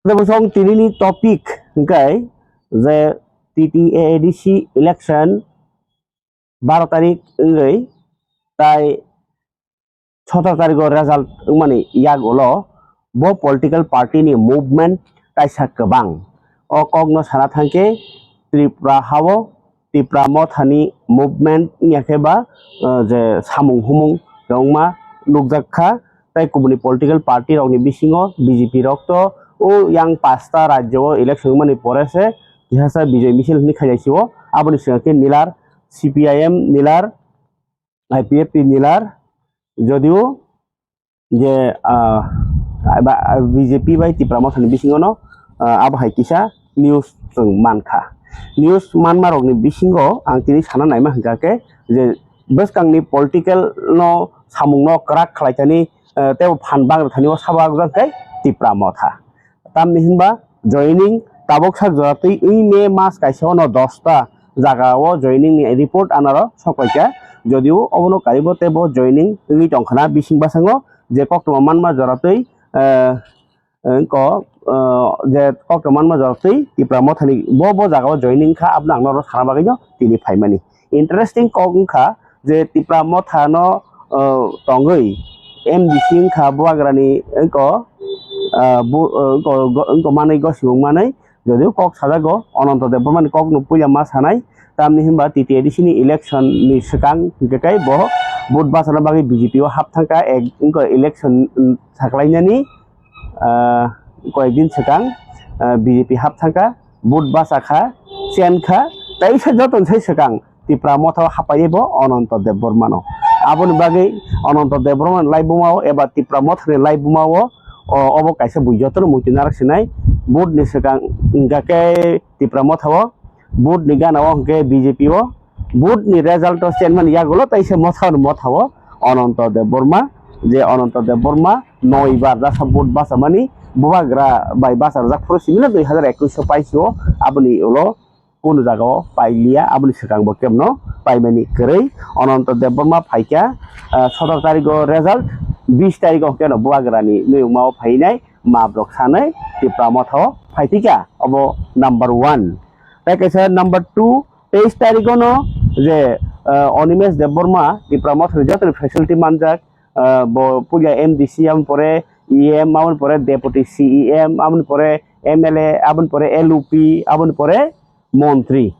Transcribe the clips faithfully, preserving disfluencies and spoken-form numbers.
Tei bosong tinini topic hwnkhe je T T A A D C election baro tarik wngwi tai sotoro tariko result wngmani yagulo bo political party ni movement kaisa kwbang. O kokno sana thangkhe Tripura hao Tipra Mothani movement wngya khe ba, eh, je samung humung kwbangma nukjak kha. Tei kubuni political party rokni bisingo B J P rok to o yang pasta rajyo o election wngmani pore se kisa Bijoy Misil hwnwi khailai sio. Aboni swngo khe Nilar, C P I M Nilar, I P F T Nilar, jodio je, ah, ba, B J P bai Tipra Mothani bisingo no, ah, abo hai kisa news chwng mankha. News manma rokni bisingo ang tini sana naima hwnkha khe je bwskangni political no samung no kwrak khlai thani, eh, tei phan bang rwthani o sabo akjak khe Tipra Motha. Tamni hinba joining tabuk sak jora twi wng May mas kaisa ono dosta jaga o joining ni report anaro sokpaikha. Jodio obono karibo tei bo joining wngwi tongkhana bising bwskango je koktwma manma jora twi, eh, eh, ko, eh, je koktwma manma jora twi Tipra Mothani bo, bo jaga o joining kha, aboni ang norok sana bagwi no tini phaimani. Interesting kok wngkha je Tipra Motha no, eh, tongwi M D C wngkha Bubagrani, eh, ko, eh, bu-, eh, ko, go-, wngko manwi gosibung manwi, jodio kok sajago Ananto Debbarmani kokno puila ma sanai, tamni hinba T T A D C ni election ni swkang hwnkhe tei bo vote bachana bagwi B J P o hap thangkha, ek wngkha election, mm, saklainani, ah, koyek din swkang, ah, B J P hap thangkha, vote bachakha, chenkha, teisa joto sai swkang Tipra Motha o hapai bo Ananto Debbarmano. Aboni bagwi Ananto Debbarmani laibuma o eba Tipra Mothani laibuma o, o, obo kaisa bui jotono muitu narak sinai. Vote ni swkang hwnkha khe Tipra Motha o, vote ni gana o hwnkhe B J P o, vote ni result o chenmani yagulo teisa Motha o, Motha o Ananto Debbarma, je Ananto Debbarma noi bar jasa vote bachamani Bubagra bai bacharjak phuru simi no dui hazar ekwis o paisio, aboni ulo kunu jaga o pailiya, aboni swkang bo kebno paimani kwrwi. Ananto Debbarma phaikha, ah, sotoro tariko result, bis tariko hwnkhe no Bubagrani nuyungma o phainai mabrok sanwi Tipra Motha o phaitwikha, obo number one. Tei kaisa number two, teis tariko no je, ah, Animesh Debbarma Tipra Mothani joto facility manjak, ah, bo puila M D C, aboni pore E M, aboni pore Deputy C E M, aboni pore M L A, aboni pore L U P, aboni pore Montri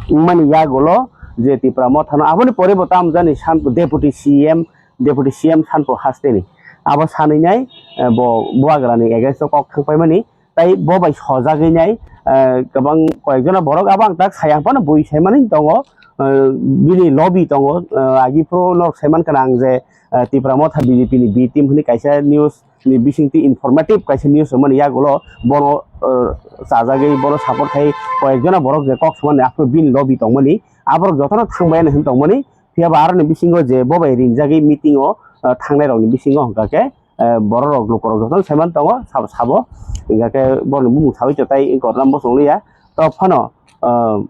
wngmani yagulo je Tipra Mothano, aboni pore bo tamo jani Sanpur Deputy C E M, Deputy C M Sanpur hasteni abo sanwi nai, eh, bo Bubagrani against o kok thangpaimani. Tai bo bai sojagwi nai, eh, kwbang koyekjona borok abo ang tak saya phano bui saimani tongo, eh, bini lobby tongo, eh, agi phuru norok saimankha ang je, eh, Tipra Motha B J P ni B team hwnwi kaisa news ni bisingtwi informative kaisa news rwmani yagulo bono, eh, chajagwi bono support khai koyekjona borok je kok swmani aphuru bini lobby tongmani aborok jotono thangbai ani hwn tongmani. Phiya ba aroni bisingo je bo bai rinjagwi meeting o, eh, thangnai rokni bisingo hwnkha khe, eh, borok rok, lukurok jotono saiman tongo, sabo, sabo. Hwnkha khe borokni bumung sawi to tai wngkha, tamo chwng liya. To phano, eh,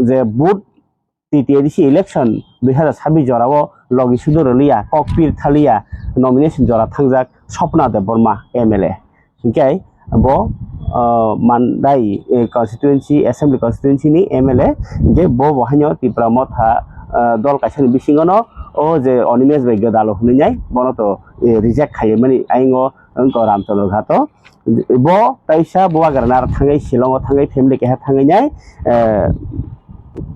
je vote T T A D C election dui hazar sabbish jorao logi sudo rwliya, kok pir thaliya, nomination jora thangjak Swapna Debbarma M L A. Hinkhe bo, ah, Mandai, eh, constituency, assembly constituency ni M L A, hinkhe bo, bo haino Tipra Motha, ah, dol kaisa ni bisingo no o je Animesh bai gwdalo hwnwi nai, bono to, eh, reject khaimani ayang o wngkha Ramchandra Ghat o. Bo taisa Bubagra nar thangwi Shillong o thangwi family keha thangwi nai, eh,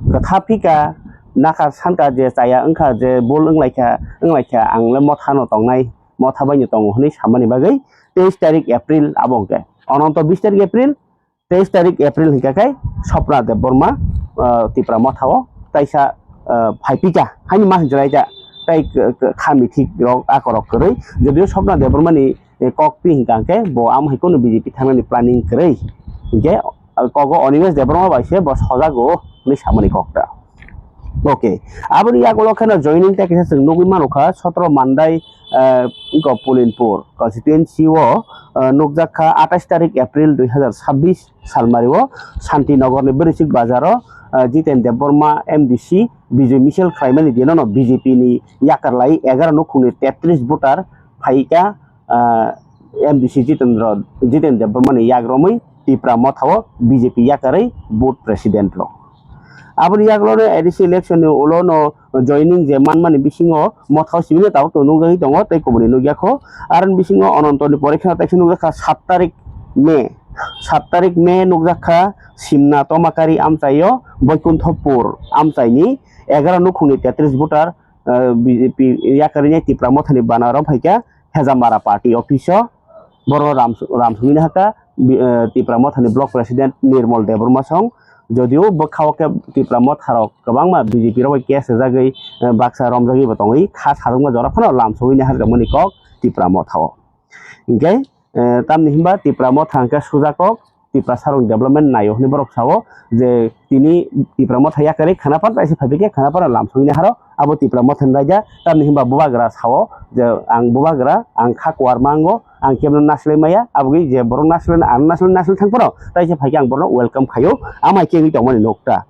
kwtha phika nakha sanka je chaya wngkha je bul wnglaikha, wnglaikha ang le Motha no tongnai, Motha bai no tongo hwnwi samani bagwi teis tarik April abo hwnkhe. Ononto bis tarik April, teis tarik April hwnkha khe Swapna Debbarma, ah, Tipra Motha o taisa, ah, phaipika haini ma hwnjwlai ja tei k-, k-, kha mithik rok akorok kwrwi. Jodio Swapna Debbarma ni, eh, kok pi hwnkha khe bo amo hai kono B J P thangnani planning kwrwi. Hinkhe, ah, kogo Animesh Debbarma bai se bo sojago hwnwi samani kok ta. Okay, aboni yagulo kheno joining tei kisa chwng nugwi mano kha, sotro Mandai, eh, wngkha Pulinpur constituency o, eh, nukjak kha atais tarik April dui hazar sabbish salmari o Santinagar ni Bwrwichwk bazar o, eh, Jiten Debbarma M D C Bijoy Misil khlaimani dino no B J P ni yakar lai egaroh nukhungni tetris voter phaikha, eh, M D C Jitendra, Jiten Debbarma ni yak romwi Tipra Motha o B J P yakarwi booth president rok. Aboni yagulo no A D C election ni ulo no joining je manmani bisingo Motha o simi no tabuk to nukjagwi tongo tei kubuni nukya kho. Aroni bisingo Ananto ni porikha no teisa nukjakha sat tarik May, sat tarik May nukjakha Simna Tomakari amchaio Boikunthopur amchaini egaroh nukhungni tetris voter, eh, B J P yakarwi nai Tipra Mothani banner o phaikha Hejamara party office o. Borok ram, ram songwini hakha, bi-, eh, Tipra Mothani block president Nirmal Debbarma song. Jodio bwkha o khe Tipra Motha rok kwbangma B J P rok bai case rwjagwi, eh, baksa romjagwi bo tongwi kha sajwkma jora phano lam songwini hakjakmani kok Tipra Motha o. Hinkhe, eh, tamni hinba Tipra Motha hwnkhe sujakok, Tiprasa rok development naio hwnwi borok sao je tini Tipra Motha yakarwi khana phano taisa phaiphikhe khana phano lam songwini haro abo Tipra Mothani raida, tamni hinba bubagra sao je ang bubagra, ang kha kuar mango, ang kebno naslai maya, abogwi je borok naslai, ang naslai, naslai thang phano taisa phaikhe ang borokno welcome khaio, amai khe wngwi tongmani nukta.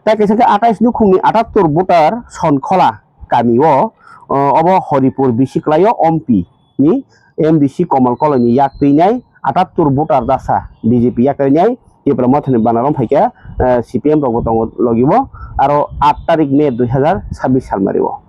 Tai kaisa khe atais nukhungni atattor voter Sonkhola kamio, o, obo Horipur bisi kwlaio Ompi ni M D C Komal Koloi ni yak twi nai atattor voter dasa B J P yak twi nai Tipra Mothani banner o phaikha, eh, C P M rok bo tongo logi o, aro aat tarik May dui hazar sabbish salmari o.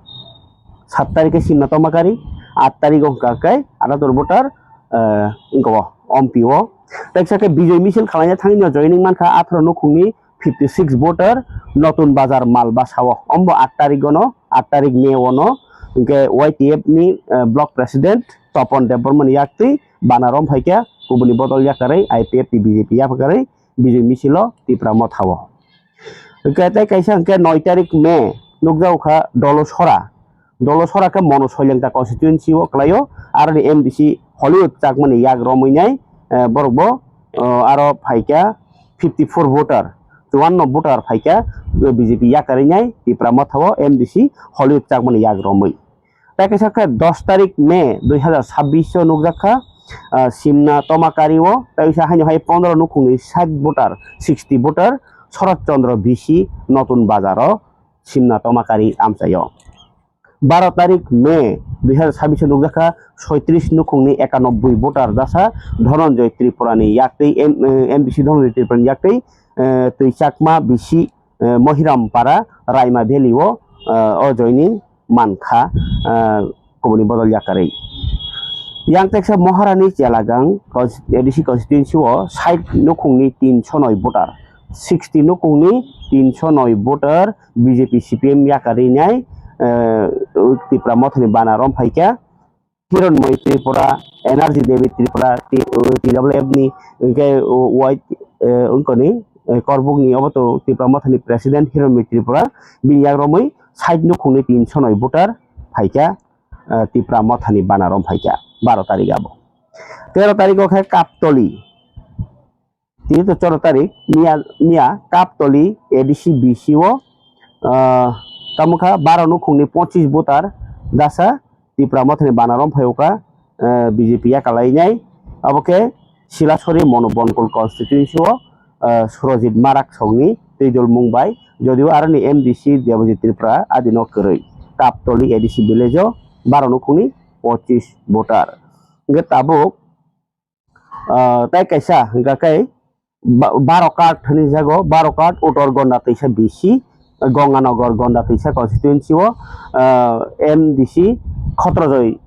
Sat tarik khe Simna Tomakari, aat tarik o hwnkha khe atattor voter, eh, wngkha o Ompi o. Teksa khe Bijoy Misil khwlaina thangwi no joining mankha atharo nukhungni fifty six voter Notun Bazar Malbasa o. Ombo aat tarik o no, aat tarik May o no, hwnkhe Y T F ni, eh, block president Topon Debbarma ni yak twi banner o phaikha, kubuni bodol yakarwi I P F ni B J P yakarwi Bijoy Misil o Tipra Motha o. Hwnkhe tei kaisa hwnkhe noi tarik May nukjago kha Dolosora. Dolosora khe Monu Soilengta constituency o kwlaio, aroni M D C Hollywood Chakmani yak romwi nai, eh, borok bo, eh, aro phaikha fifty four voter, chuanno voter phaikha, eh, B J P yakarwi nai Tipra Motha o M D C Hollywood Chakmani yak romwi. Tai kaisa khe dos tarik May dui hazar sabbish o nukjak kha, ah, Simna Tomakari o, tai kaisa haino hai pondro nukhungni sait voter, sixty voter, Shorot Chandra B C Notun Bazar o Simna Tomakari amchaio. Baro tarik May dui hazar sabbish o nukjak kha soitris nukhungni ekanobboi voter dasa Dhananjoy Tripura ni yak twi M-, eh, M D C Dhananjoy Tripura ni yak twi, eh, twi Chakma B C, eh, Mohiram Para Raima Valley o, eh, o joining mankha, eh, kubuni bodol yakarwi. Yang teksa Maharani Chelagang cons-, A D C constituency o sait nukhungni tinso noi voter, sixty nukhungni tinso noi voter B J P C P M yakarwi nai, eh, Tipra Mothani banner o phaikha. Hironmoi Tripura, Energy Devi Tripura, T-, T W F ni, hwnkhe, o, Y-, eh, wngkoni, eh, Korbuk ni obo to Tipra Mothani President Hironmoi Tripura, bini yak romwi sait nukhungni tinso noi voter phaikha, eh, Tipra Mothani banner o phaikha, baro tarik abo. Tero tarik o khe Kaptoli. Tini to choro tarik, miya, miya Kaptoli A D C B C o, ah, tamo kha baro nukhungni pochis voter dasa Tipra Mothani banner o phai o kha, ah, B J P yakalai nai. Abo khe Silasori Monu Bonkol constituency o, ah, Surojit Marak songni twi dol mung bai, jodio aroni M D C Debojit Tripura adino kwrwi. Kaptoli A D C village o baro nukhungni pochis voter. Hwnkhe tabuk Ah, tai kaisa hwnkha khe ba-, baro card hinwi jago, baro card Uttor Gonda Twisa B C, Ganganagar Gonda Twisa constituency o, ah, M D C Khotrojoi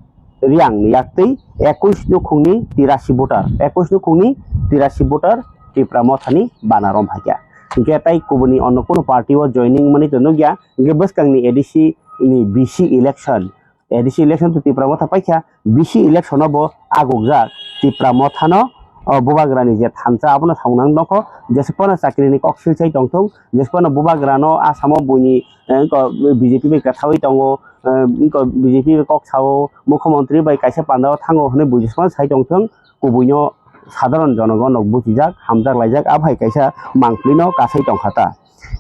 Riang ni yak twi ekush nukhungni tirashi voter, ekush nukhungni tirashi voter Tipra Mothani banner o phaikha. Hinkhe tai kubuni onno kunu party o joining mani to nukya, hinkhe bwskangni A D C ni B C election, A D C election to Tipra Motha paikha, B C election o bo agukjak. Tipra Mothano, o, bubagrani je thansa abono saunang nokho, jesuk phano chakrini kok silsai tongthung, jesuk phano bubagrano Assam o buini, eh, ko B J P bai kwthaui tongo, eh, ko B J P bai kok sao, mukhyamantri bai kaisa panda o thango hwnwi bui jesuk phano sai tongthung, kubuino sadharon jonogon rok buchijak, hamjak laijak, abo hai kaisa mangpili no kasai tongkha ta.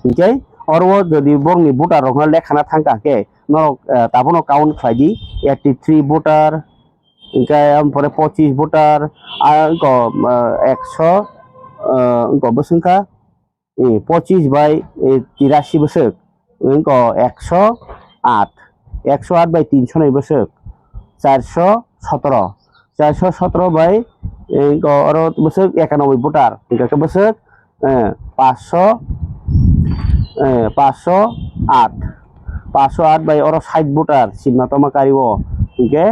Hinkhe oro o jodi borokni voter rokno lekhana thangkha khe, norok, eh, tabono count khlai di, eighty three voter, hinkhe ampore pochis voter, ah, wngko, eh, ekso, eh, wngko bwswngkha, eh, pochis bai, eh, tirashi bwswk, wngko ekso aat, ekso aat bai tinso noi bwswk, charso sotoro, Charso sotro bai, eh, ko oro bwswk ekanoboi voter, hingkha khe bwswk, eh, paanch sho, eh, paanch sho aat, paanch sho aat bai oro sait voter sima tongma kari o, hingkhe,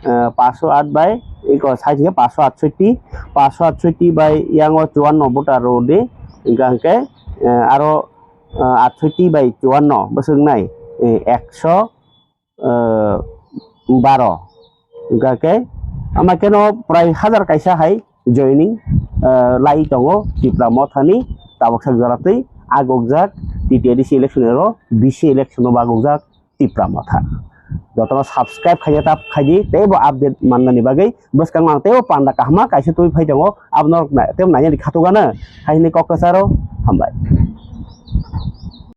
eh, paanch sho aat bai, eko sait hingkhe paanch sho aatsotti, paanch sho aatsotti bai yang o chuanno voter rw di, hingkha hingkhe, eh, aro, eh, aatsotti bai chuanno bwswk nai, eh, ekso, eh, baro. Hingkha khe ama keno prai hajar kaisa hai joining, eh, lai tongo Tipra Mothani tabuksa jora twi agukjak T T A D C election ero B C election o agukjak Tipra Motha. Jotono subscribe khaina tap khaidi teibo update mannani bagwi bwskango ang teibo panda kahama kaisa twi phai tongo abono teibo nainani khatugano haini kok kwcharo hambai.